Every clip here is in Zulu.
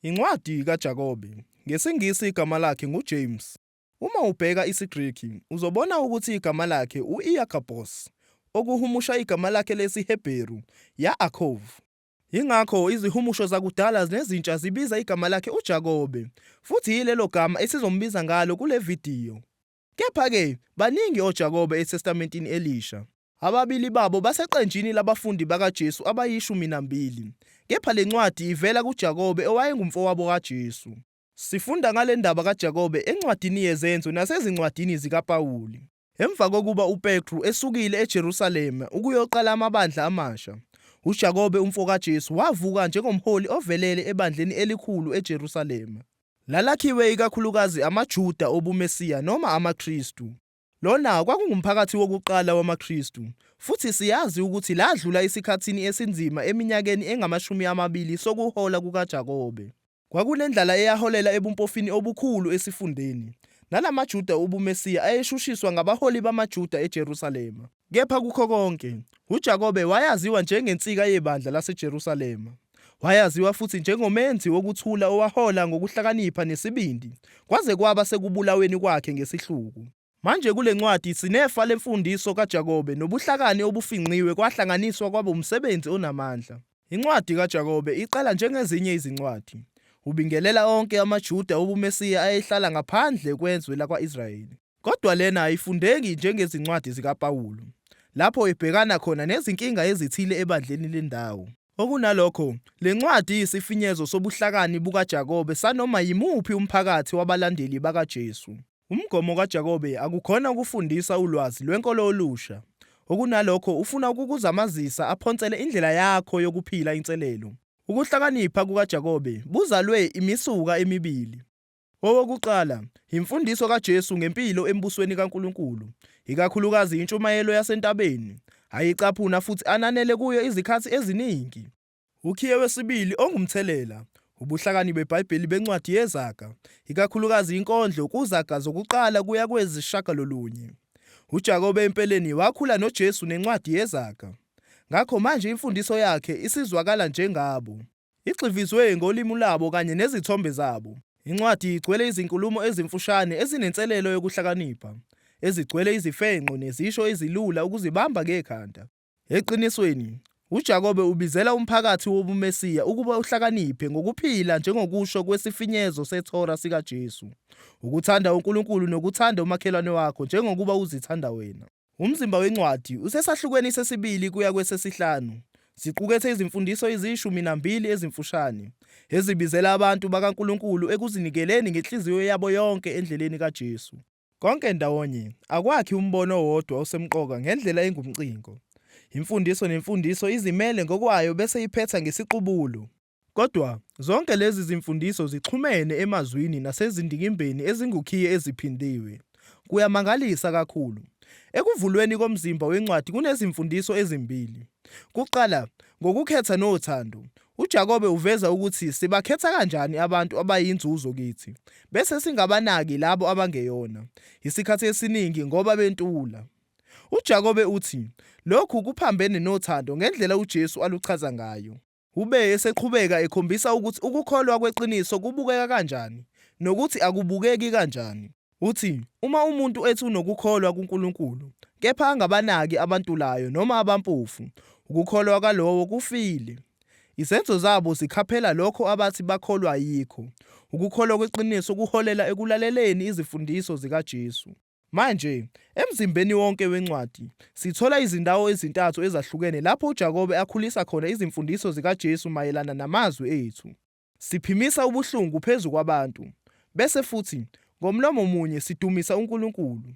Incwadi kaJakobe, ngesiNgisi igama lakhe nguJames. Uma ubheka isiGreki, uzobona ukuthi igama lakhe u-Iakobos, okuhumusha igama lakhe lesiHebheru, Ya'aqov. Yingakho izihumusho zakudala nezintsha zibiza igama lakhe uJakobe, futhi yilelo gama esizombiza ngalo kule vidiyo. Kepha-ke, baningi oJakobe eTestamentini Elisha. Ababili babo baseqenjini labafundi bakaJesu abayishumi nambili. Kepha le ncwadi ivela kuJakobe owayengumfowabo kaJesu. Sifunda ngale ndaba kaJakobe encwadini yeZenzo nasezincwadini zikaPawuli. Emva kokuba uPetru esukile eJerusalema ukuyoqala amabandla amasha, uJakobe umfokaJesu wavuka njengomholi ovelele ebandleni elikhulu eJerusalema. Lalakhiwe ikakhulukazi amaJuda obuMesiya noma amaKristu. Lona kwakungumphakathi wokuqala wamaKristu, futhi siyazi ukuthi ladlula esikhathini esinzima eminyakeni engamashumi amabili sokuhola kukaJakobe. Kwakunendlala eyaholela ebumpofini obukhulu esifundeni, nalamaJuda obuMesiya ayeshushiswa ngabaholi bamaJuda eJerusalema. Kepha kukho konke, uJakobe wayaziwa njengensika yebandla laseJerusalema. Wayaziwa futhi njengomenzi wokuthula owahola ngokuhlakanipha nesibindi kwaze kwaba sekubulaweni kwakhe ngesihluku. Manje kule ncwadi sinefa lemfundiso kaJakobe nobuhlakani obufingqiwe kwahlanganiswa kwaba umsebenzi onamandla. Incwadi kaJakobe iqala njengezinye izincwadi. Ubingelela onke amaJuda obuMesiya ayehlala ngaphandle kwezwe lakwa-Israyeli. Kodwa lena ayifundeki njengezincwadi zikaPawulu, lapho ebhekana khona nezinkinga ezithile ebandleni lendawo. Okunalokho, le ncwadi iyisifinyezo sobuhlakani bukaJakobe sanoma yimuphi umphakathi wabalandeli bakaJesu. Umgomo kaJakobe akukhona ukufundisa ulwazi lwenkolo olusha. Okunalokho, ufuna ukukuzamazisa aphonsele indlela yakho yokuphila inselelo. Ukuhlakanipha kukaJakobe buzalwe imisuka emibili. Owokuqala, yimfundiso kaJesu ngempilo embusweni kaNkulunkulu, ikakhulukazi iNtshumayelo yaseNtabeni, ayicaphuna futhi ananele kuyo izikhathi eziningi. Ukhiye wesibili ongumthelela, ubuhlakani beBhayibheli bencwadi yezAga, ikakhulukazi inkondlo kuzAga zokuqala kuya kwezishagalolunye. UJakobe empeleni wakhula noJesu nencwadi yezAga. Ngakho manje imfundiso yakhe isizwakala njengabo. Igxivizwe ngolimi lwabo kanye nezithombe zabo. Incwadi igcwele izinkulumo ezimfushane ezinenselelo yokuhlakanipha, ezigcwele izifengqo nezisho ezilula ukuzibamba ngekhanda. Eqinisweni, uJakobe ubizela umphakathi wobuMesiya ukuba uhlakaniphe ngokuphila njengokusho kwesifinyezo seThora sikaJesu, ukuthanda uNkulunkulu nokuthanda umakhelwane wakho njengokuba uzithanda wena. Umzimba wencwadi usesahlukweni sesibili kuya kwesesihlanu. Ziqukethe izimfundiso eziyishumi nambili ezimfushane, ezibizela abantu bakaNkulunkulu ekuzinikeleni ngenhliziyo yabo yonke endleleni kaJesu. Konke ndawonye, akwakhi umbono owodwa osemqoka ngendlela engumcingo. Imfundiso nemfundiso izimele ngokwayo bese iphetha ngesiqubulo. Kodwa, zonke lezi zimfundiso zixhumene emazwini nasezindikimbeni ezingukhiye eziphindiwe. Kuyamangalisa kakhulu. Ekuvulweni komzimba wencwadi kunezimfundiso ezimbili. Kuqala, ngokukhetha nothando, uJakobe uveza ukuthi sibakhetha kanjani abantu abayinzuzo kithi, bese singabanaki labo abangeyona, isikhathi esiningi ngoba bentula. UJakobe uthi lokhu kuphambene nothando ngendlela uJesu aluchaza ngayo. Ube eseqhubeka ekhombisa ukuthi ukukholwa kweqiniso kubukeka kanjani nokuthi akubukeki kanjani. Uthi uma umuntu ethi unokukholwa kuNkulunkulu, kepha angabanaki abantulayo noma abampofu, ukukholwa kwalowo kufile. Izenzo zabo zikhaphela lokho abathi bakholwa yikho. Ukukholwa kweqiniso kuholela ekulaleleni izifundiso zikaJesu. Manje, emzimbeni wonke wencwadi, sithola izindawo ezintathu ezahlukene lapho uJakobe akhulisa khona izimfundiso zikaJesu mayelana namazwi ethu. Siphimisa ubuhlungu phezu kwabantu, bese futhi, ngomlomo munye sidumisa uNkulunkulu.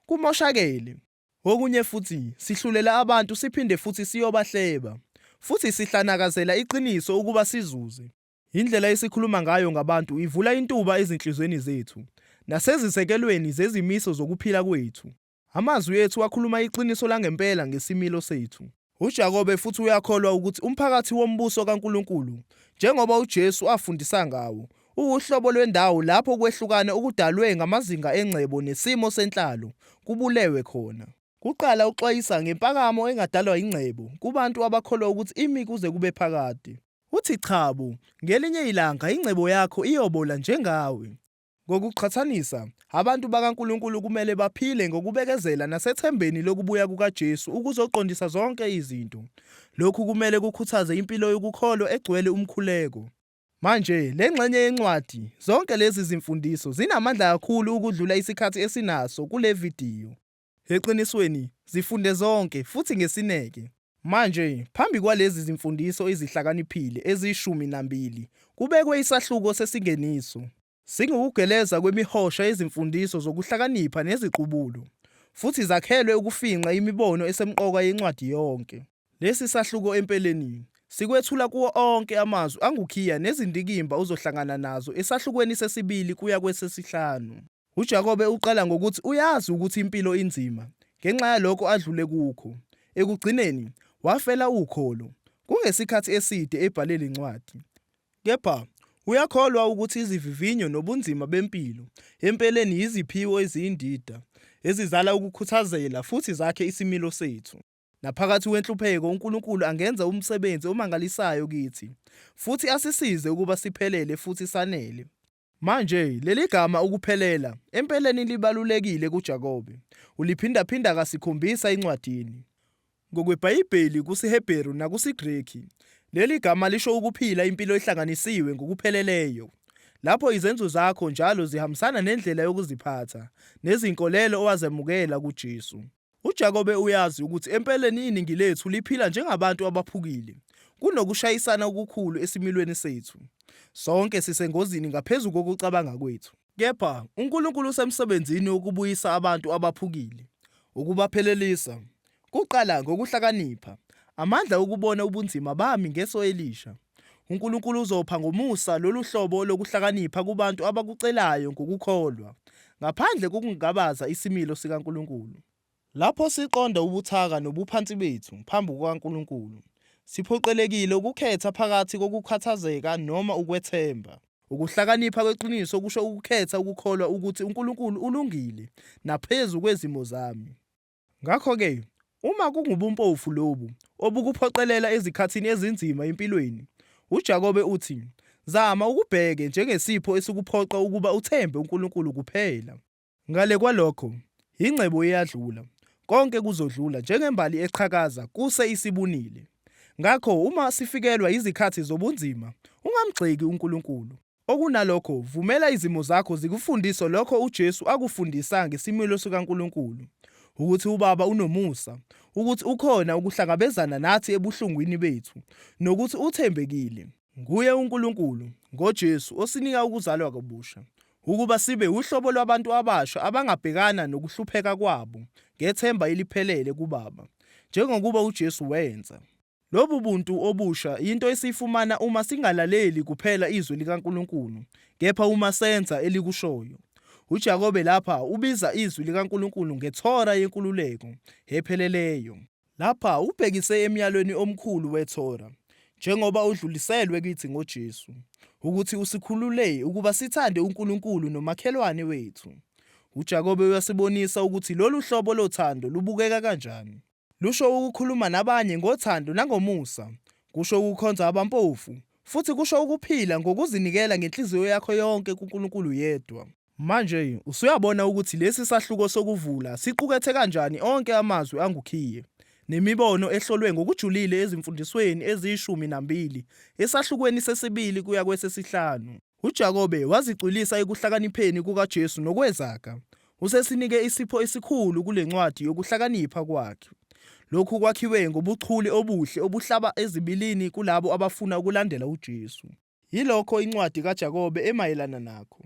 Kumoshakele. Okunye futhi, sihlulela abantu siphinde futhi siyobahleba, futhi sihlanakazela iqiniso ukuba sizuze. Indlela esikhuluma ngayo ngabantu ivula intuba ezinhliziyweni zethu nasezisekelweni zezimiso zokuphila kwethu. Amazwi ethu akhuluma iqiniso langempela ngesimilo sethu. UJakobe futhi uyakholwa ukuthi umphakathi wombuso kaNkulunkulu, njengoba uJesu afundisa ngawo, uwuhlobo lwendawo lapho ukwehlukana okudalwe ngamazinga engcebo nesimo senhlalo kubulewe khona. Kuqala uxwayisa ngempakamo engadalwa yingcebo kubantu abakholwa ukuthi imi kuze kube phakade. Uthi chabo, ngelinye ilanga ingcebo yakho iyobola njengawe. Ngokuqhathanisa, abantu bakaNkulunkulu kumele baphile ngokubekezela nasethembeni lokubuya kukaJesu ukuzoqondisa zonke izinto. Lokhu kumele kukhuthaze impilo yokukholwa egcwele umkhuleko. Manje, le ngxenye yencwadi, zonke lezi zimfundiso zinamandla kakhulu ukudlula isikhathi esinaso kule vidiyo. Eqinisweni, zifunde zonke, futhi ngesineke. Manje, phambi kwalezi zimfundiso ezihlakaniphile eziyishumi nambili, kubekwe isahluko sesingeniso. Singukugeleza kwemihosha yezimfundiso zokuhlakanipha neziqubulo, futhi zakhelwe ukufingqa imibono esemqoka yencwadi yonke. Lesi sahluko empeleni sikwethula kuwo onke amazwi angukhiya nezindikimba ozohlangana nazo esahlukweni sesibili kuya kwesesihlanu. UJakobe uqala ngokuthi uyazi ukuthi impilo inzima ngenxa yalokho adlule kukho. Ekugcineni, wafela ukholo. Kungesikhathi eside ebhale le ncwadi. Kepha, uyakholwa ukuthi izivivinyo nobunzima bempilo empeleni yiziphiwo eziyindida, ezizala ukukhuthazela futhi zakhe isimilo sethu. Naphakathi kwenhlupheko uNkulunkulu angenza umsebenzi omangalisayo kithi, futhi asisize ukuba siphelele futhi sanele. Manje, leli gama ukuphelela, empeleni libalulekile kuJakobe. Uliphindaphinda kasikhombisa encwadini. NgokweBhayibheli kusiHebheru nakusiGreki, leli gama lisho ukuphila impilo ehlanganisiwe ngokupheleleyo, lapho izenzo zakho njalo zihambisana nendlela yokuziphatha nezinkolelo owazemukela kuJesu. UJakobe uyazi ukuthi empeleni iningi lethu liphila njengabantu abaphukile. Kunokushayisana okukhulu esimilweni sethu. Sonke sisengozini ngaphezu kokucabanga kwethu. Kepha, uNkulunkulu usemsebenzini wokubuyisa abantu abaphukile, ukubaphelelisa. Kuqala ngokuhlakanipha, amandla okubona ubunzima bami ngeso elisha. UNkulunkulu uzopha ngomusa lolu hlobo lokuhlakanipha kubantu abakucelayo ngokukholwa, ngaphandle kokungabaza isimilo sikaNkulunkulu. Lapho siqonda ubuthaka nobuphansi bethu phambi kukaNkulunkulu, siphoqelekile ukukhetha phakathi kokukhathazeka noma ukwethemba. Ukuhlakanipha kweqiniso kusho ukukhetha ukukholwa ukuthi uNkulunkulu ulungile naphezu kwezimo zami. Ngakho-ke, uma kungubumpofu lobu obukuphoqelela ezikhathini ezinzima empilweni, uJakobe uthi, zama ukubheke njengesipho esikuphoqa ukuba uthembe uNkulunkulu kuphela. Ngale kwalokho, ingcebo iyadlula, konke kuzodlula njengembali eqhakaza kuse isibunile. Ngakho uma sifikelwa yizikhathi zobunzima, ungamgxeki uNkulunkulu. Okunalokho, vumela izimo zakho zikufundise lokho uJesu akufundisa ngesimilo sikaNkulunkulu, ukuthi uBaba unomusa, ukuthi ukhona ukuhlangabezana nathi ebuhlungwini bethu, nokuthi uthembekile. Nguye uNkulunkulu, ngoJesu, osinika ukuzalwa kabusha, ukuba sibe uhlobo lwabantu abasha abangabhekana nokuhlupheka kwabo ngethemba eliphelele kuBaba, njengokuba uJesu wenza. Lobu buntu obusha yinto esiyifumana uma singalaleli kuphela izwi likaNkulunkulu, kepha uma senza elikushoyo. UJakobe lapha ubiza izwi likaNkulunkulu ngeThora yenkululeko epheleleyo. Lapha ubhekise emyalweni omkhulu weThora, njengoba udluliselwe kithi ngoJesu, ukuthi usikhulule ukuba sithande uNkulunkulu nomakhelwane wethu. UJakobe uyasibonisa ukuthi lolu hlobo lothando lubukeka kanjani. Lusho ukukhuluma nabanye ngothando nangomusa. Kusho ukukhonza abampofu. Futhi kusho ukuphila ngokuzinikela ngenhliziyo yakho yonke kuNkulunkulu yedwa. Manje usuyabona ukuthi lesi sahluko sokuvula siqukethe kanjani onke amazwi angukhiye, nemibono ehlolwe ngokujulile ezimfundisweni eziyishumi nambili esahlukweni sesibili kuya kwesesihlanu. UJakobe wazicwilisa ekuhlakanipheni kukaJesu nokwezaga. Usesinike isipho esikhulu kule ncwadi yokuhlakanipha kwakhe. Lokhu kwakhiwe ngobuchule obuhle obuhlaba ezibilini kulabo abafuna ukulandela uJesu. Yilokho incwadi kaJakobe emayelana nakho.